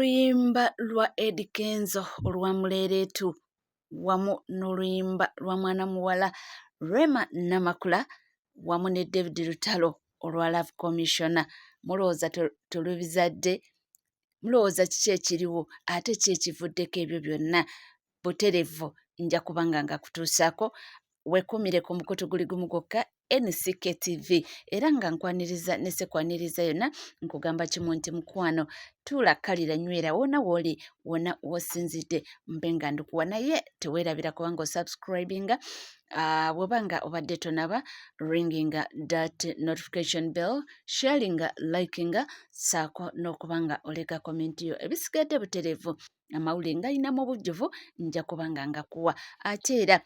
Oluyimba lwa Eddy Kenzo olwa Muleeretu wamu n'oluyimba lwa mwana muwala Rema Namakula wamu ne David Lutalo olwa Love Commissioner. Mulowooza telubizadde? Mulowooza kiki ekiriwo ate ki ekivuddeko ebyo byonna? Buterevu nja kuba nga ngakutuusaako. Weekuumire ku mukutu guli gumu gwokka NCK TV, era nga nkwaniriza ne sekwaniriza yonna nkugamba kimu nti mukwano tuula kalira nywera wona wooli wona wosinzidde mbe nga ndikuwa, naye teweerabira kubanga osubscribinga bw'oba nga obadde tonaba ringinga that notification bell, sharinga, likinga, saako n'okuba nga oleka komenti yo. Ebisigadde butereevu amawulire ngalina mu bujjuvu nja kuba nga ngakuwa. Ate era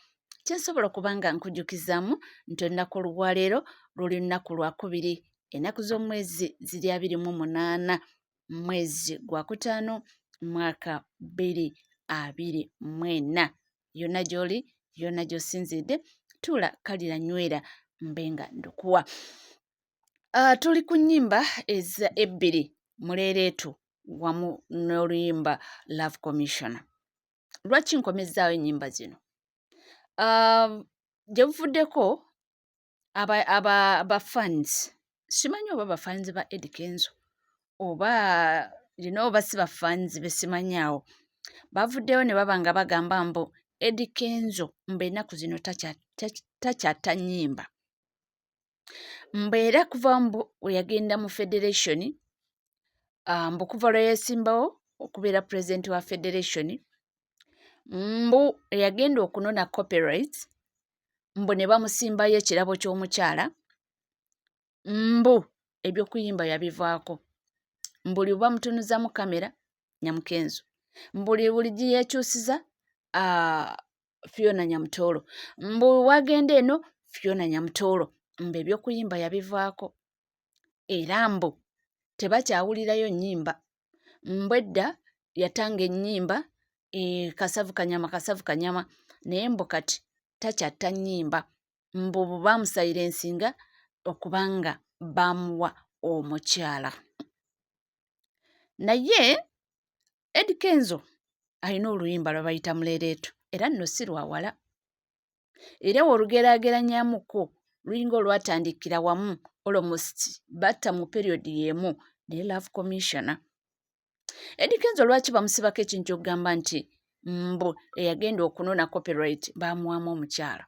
kyensobola okuba nga nkujjukizaamu nti olunaku olwaleero luli lunaku lwakubiri, ennaku z'omwezi ziri 28 mwezi gwakutaano mwaka 2024. Yonna gy'oli, yonna gy'osinziidde, tuula kalira nywera mbe nga ndukuwa. Tuli ku nnyimba eza ebbiri, Muleereetu wamu n'oluyimba Love Commissioner. Lwaki nkomezzaawo ennyimba zino? Gye buvuddeko aba fans, simanyi oba bafans ba Eddy Kenzo oba oba si bafans be simanyi, awo bavuddeyo ne baba nga bagamba mbu Eddy Kenzo mbu ennaku zino takyatta nnyimba, mbu era kuva mbu we yagenda mu federation, mbu kuva lwe yeesimbawo okubeera pulezidenti wa federation, mbu eyagenda okunona copyright, mbu ne bamusimbayo ekirabo ky'omukyala, mbu ebyokuyimba yabivaako, mbuli bamutunuzamu kamera Nyamukenzo, mbuli buli gye yeekyusiza Fiona Nyamutoolo, mbu wagenda eno Fiona Nyamutoolo, mbu ebyokuyimba yabivaako era mbu tebakyawulirayo nnyimba, mbu edda yatanga ennyimba kasavu kanyama kasavu kanyama, naye mbu kati takyatta nnyimba, mbu baamusayira ensinga okubanga baamuwa omukyala. Naye Eddy Kenzo alina oluyimba lwe bayita Muleereetu, era nno si lwa wala, era w'olugeraageranyamuko lulinga olwatandikira wamu, almost batta mu period y'emu naye Love Commissioner. Eddy Kenzo lwaki bamusibako ekintu ky'okugamba nti mbu eyagenda okunona copyright baamuwamu omukyala?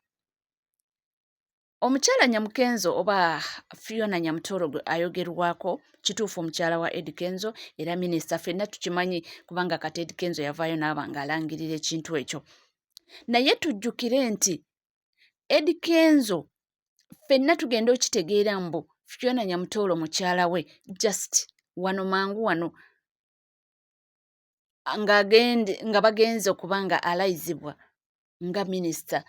Omukyala Nyamukenzo oba Fiona Nyamutoolo gwe ayogerwako, kituufu omukyala wa Eddy Kenzo era minisita, ffenna tukimanyi kubanga kati Eddy Kenzo yavaayo n'aba ng'alangirira ekintu ekyo. Naye tujjukire nti Eddy Kenzo ffenna tugenda okitegeera mbu Fiona Nyamutoolo mukyala we just wano mangu wano nga bagenze okuba nga alayizibwa nga minisita,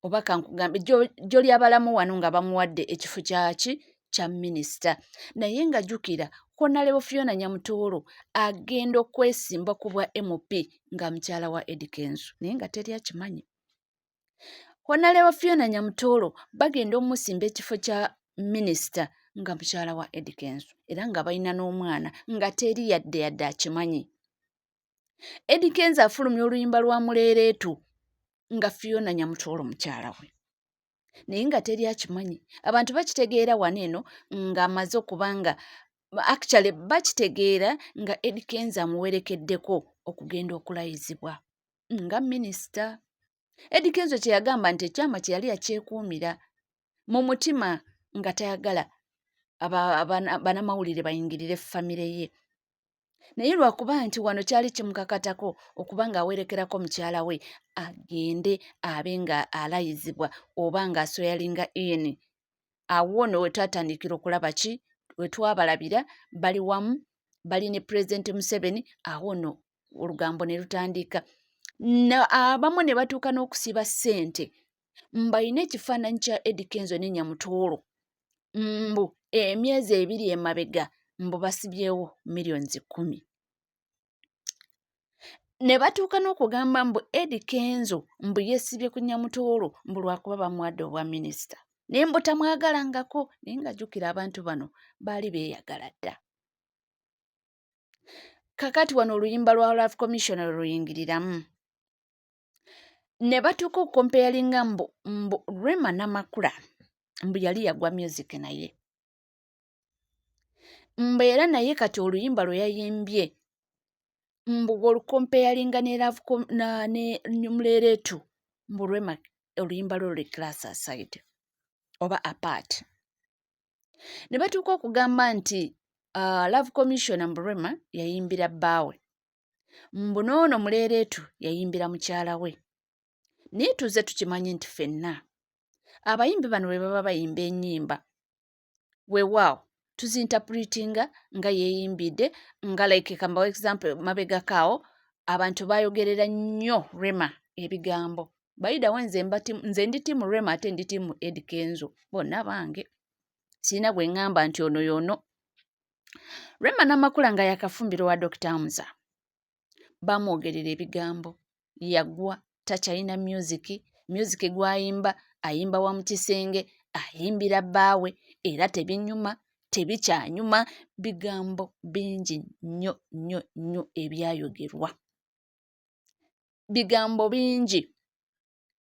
oba kankugambe gy'oli abalamu wano nga bamuwadde ekifo kyaki kya minisita. Naye nga jjukira Honorable Fiona Nyamutoolo agenda okwesimba ku bwa MP nga mukyala wa Eddy Kenzo, naye nga teri akimanyi. Honorable Fiona Nyamutoolo bagenda omusimba ekifo kya minisita nga mukyala wa Eddy Kenzo, era nga balina n'omwana, nga teri yadde yadde akimanyi. Eddy Kenzo afulumya oluyimba lwa Muleereetu nga Fiona Nyamutoolo mukyala we, naye nga teri akimanyi. Abantu bakitegeera wano eno ng'amaze okuba nga actually bakitegeera nga Eddy Kenzo amuwerekeddeko okugenda okulayizibwa nga minisita. Eddy Kenzo kye yagamba nti ekyama kye yali yakyekuumira mu mutima nga tayagala bannamawulire bayingirire famire ye, naye lwakuba nti wano kyali kimukakatako okuba ng'awerekerako mukyala we agende abe nga alayizibwa oba ng'aswearinga in. Awo nno we twatandikira okulaba ki we twabalabira bali wamu, bali ne Pulezidenti Museveni. Awo nno olugambo ne lutandika, abamu ne batuuka n'okusiba ssente mbalina ekifaananyi kya Eddy Kenzo ne Nyamutoolo, mbu emyezi 2 emabega mbu basibyewo millions 10, ne batuuka n'okugamba mbu Eddy Kenzo mbu yeesibye ku Nyamutoolo mbu lwakuba bamuwadde obwa minisita, naye mbu tamwagalangako. Naye nga jjukira abantu bano baali beeyagala dda. Kakati wano oluyimba lwa Love Commissioner luyingiriramu ne batuuka okukompeyalinga mbu Rema Namakula mbu yali yagwa music naye mbu era naye kati oluyimba lwe yayimbye mbu bw'olukompeyalinga ne Love ne Muleeretu, mbu Rema oluyimba lwe luli class aside oba apart. Ne batuuka okugamba nti Love Commissioner mbu Rema yayimbira bbaawe, mbu n'ono Muleeretu yayimbira mukyala we. Naye tuze tukimanyi nti ffenna abayimbi bano bwe baba bayimba ennyimba, weewaawo tuzinterpretinga nga yeeyimbidde nga like kambawe example, mabegako awo abantu baayogerera nnyo Rema ebigambo. By the way, nze ndi team Rema ate ndi team Eddy Kenzo, bonna bange, sirina gwe ŋŋamba nti ono y'ono. Rema Namakula nga yakafumbirwa wa Dr. Hamza, bamwogerera ebigambo, yagwa, takyalina music, music gw'ayimba ayimba wa mu kisenge, ayimbira bbaawe era tebinyuma, tebikyanyuma. Bigambo bingi nnyo nnyo nnyo ebyayogerwa, bigambo bingi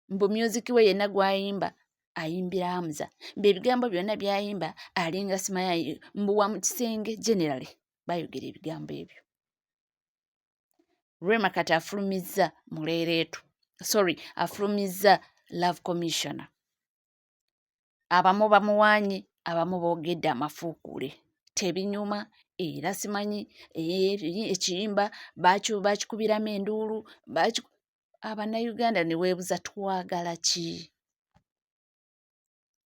mbu music we yenna gw'ayimba ayimbira Hamza, mbu ebigambo byonna by'ayimba alinga simaya mbu wa mu kisenge. Generally bayogera ebigambo ebyo. Rema kati afulumizza Muleereetu, sorry, afulumizza Love Commissioner. Abamu bamuwaanye, abamu boogedde amafuukuule, tebinyuma era simanyi ekiyimba bakikubiramu enduulu. Abannayuganda ne weebuza, twagala ki?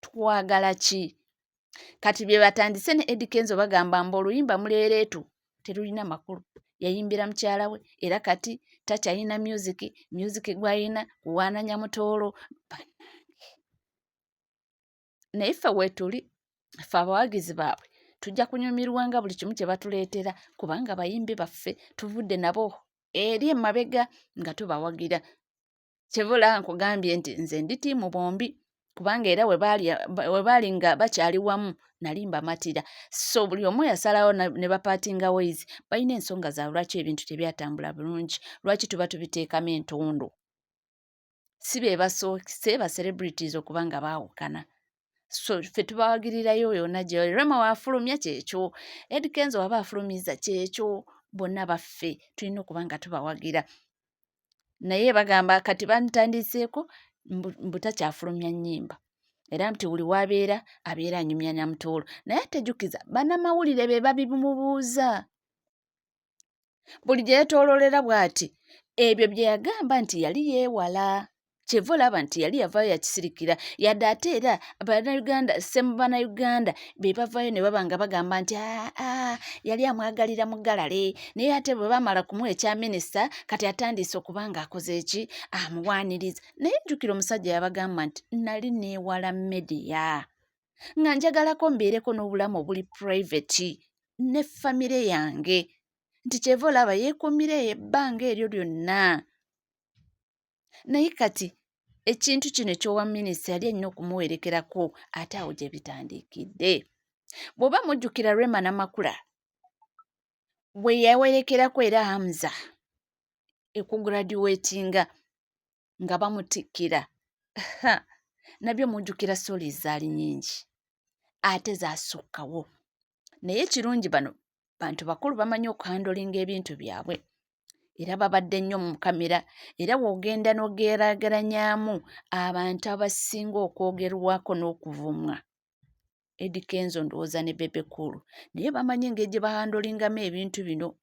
Twagala ki? Kati bye batandise ne Eddy Kenzo, bagamba mbu oluyimba Muleereetu terulina makulu, yayimbira mukyala we era kati takyalina music, music gw'ayina kuwaananya mutoolo. Bannange, naye ffe weetuli, ffe abawagizi baabwe tujja kunyumirwanga buli kimu kye batuleetera, kubanga bayimbi baffe tuvudde nabo eri emabega nga tubawagira. Kyeva olaba nkugambye nti nze ndi team bombi, kubanga era we baali nga bakyali wamu nali mbamatira. So buli omu yasalawo ne bapartinga ways, balina ensonga zaabwe lwaki ebintu tebyatambula bulungi. Lwaki tuba tubiteekamu entondo? Si be basoose ba celebrities okuba nga baawukana. So ffe tubawagirirayo yonna gye Rema waafulumya kyekyo, Eddy Kenzo waba afulumizza kyekyo, bonna baffe tulina okuba nga tubawagira. Naye bagamba kati bamutandiseeko mbu takyafulumya nnyimba era nti buli w'abeera abeera anyumya nyamutoolo. Naye ate jjukiza bannamawulire be babimubuuza buli gye yeetooloolera bw'ati. Ebyo bye yagamba nti yali yeewala, kyeva olaba nti yali yavaayo yakisirikira yadde. Ate era Bannayuganda, semu Bannayuganda be bavaayo ne baba nga bagamba nti aa yali amwagalira mugalale. Naye ate bwe bamala kumuwa ekya minisita, kati atandise okuba ng'akoze eki amuwaaniriza. Naye jjukira omusajja yabagamba nti nali neewala media nga njagalako mbeereko n'obulamu obuli private ne famire yange, nti kyeva olaba yeekuumira eyo ebbanga eryo lyonna. Naye kati ekintu kino ekyowa minisita yali alina okumuwerekerako, ate awo gye bitandikidde. Bw'oba mujjukira Rema Namakula bwe yawerekerako era Hamza ekugraduatinga nga bamutikkira, nabyo mujjukira, stories zaali nnyingi ate zaasukkawo. Naye ekirungi bano bantu bakulu, bamanyi okuhandlinga ebintu byabwe era babadde nnyo mu kamera. Era w'ogenda n'ogeraageranyaamu abantu abasinga okwogerwako n'okuvumwa, Eddy Kenzo ndowooza ne Bebe Cool, naye bamanyi engeri gye bahandlingamu ebintu bino,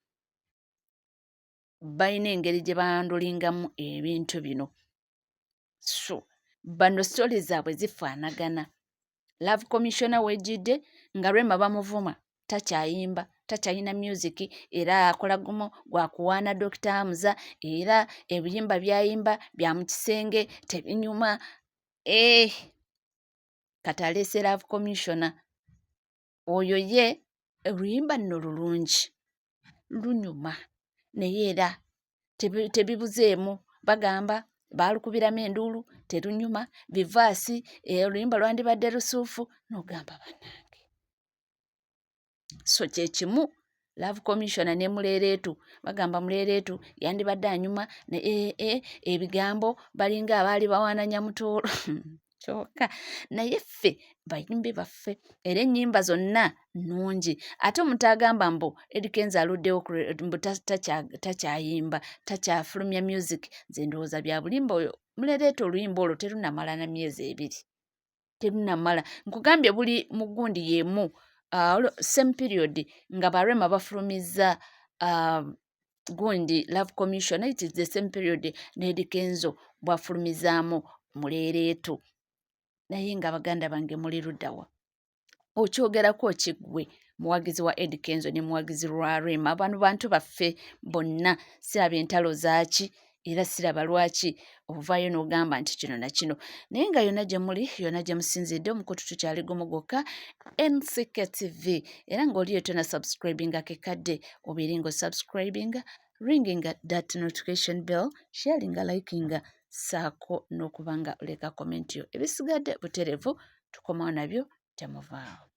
balina engeri gye bahandlingamu ebintu bino. So bano story zaabwe zifaanagana. Love Commissioner wejjidde nga Rema bamuvuma, takyayimba, takyalina music era akola gumu gwa kuwaana Dr. Hamza, era ebiyimba by'ayimba bya mu kisenge, tebinyuma. Kati aleese Love Commissioner. Oyo ye oluyimba nno lulungi, lunyuma, naye era tebibuzeemu, bagamba baalukubiramu enduulu, terunyuma, bivaasi oluyimba lwandibadde lusuufu n'ogamba bannange. So kye kimu Love Commissioner ne Muleereetu bagamba Muleereetu yandibadde anyuma ne e, e, ebigambo balinga abaali bawaananya mutoolo kyokka naye ffe bayimbi baffe era ennyimba zonna nnungi. Ate omuntu agamba mbu Eddy Kenzo aluddewo mbu takyayimba, takyafulumya music, nze ndowooza bya bulimba. Oyo Muleereetu oluyimba olwo terunamala na myezi 2, terunamala. Nkugambye buli mu gundi y'emu, same period nga ba Rema bafulumizza gundi Love Commission, it is the same period ne Eddy Kenzo bw'afulumizaamu Muleereetu. Naye nga baganda bange muli luddawa? Okyogerako ki ggwe muwagizi wa Eddy Kenzo ne muwagizi lwa Rema? Bano bantu baffe bonna, siraba entalo zaaki era siraba lwaki ovaayo n'ogamba nti kino na kino. Naye nga yonna gye muli, yonna gye musinziidde, omukutu tukyali gumu gwokka, NCK TV. Era ng'oli tonna subscribinga, kekadde obeere ng'osubscribinga, ringinga that notification bell, sharinga, likinga, saako n'okuba nga oleka comment yo. Ebisigadde buterevu tukomawo nabyo, temuvaawo.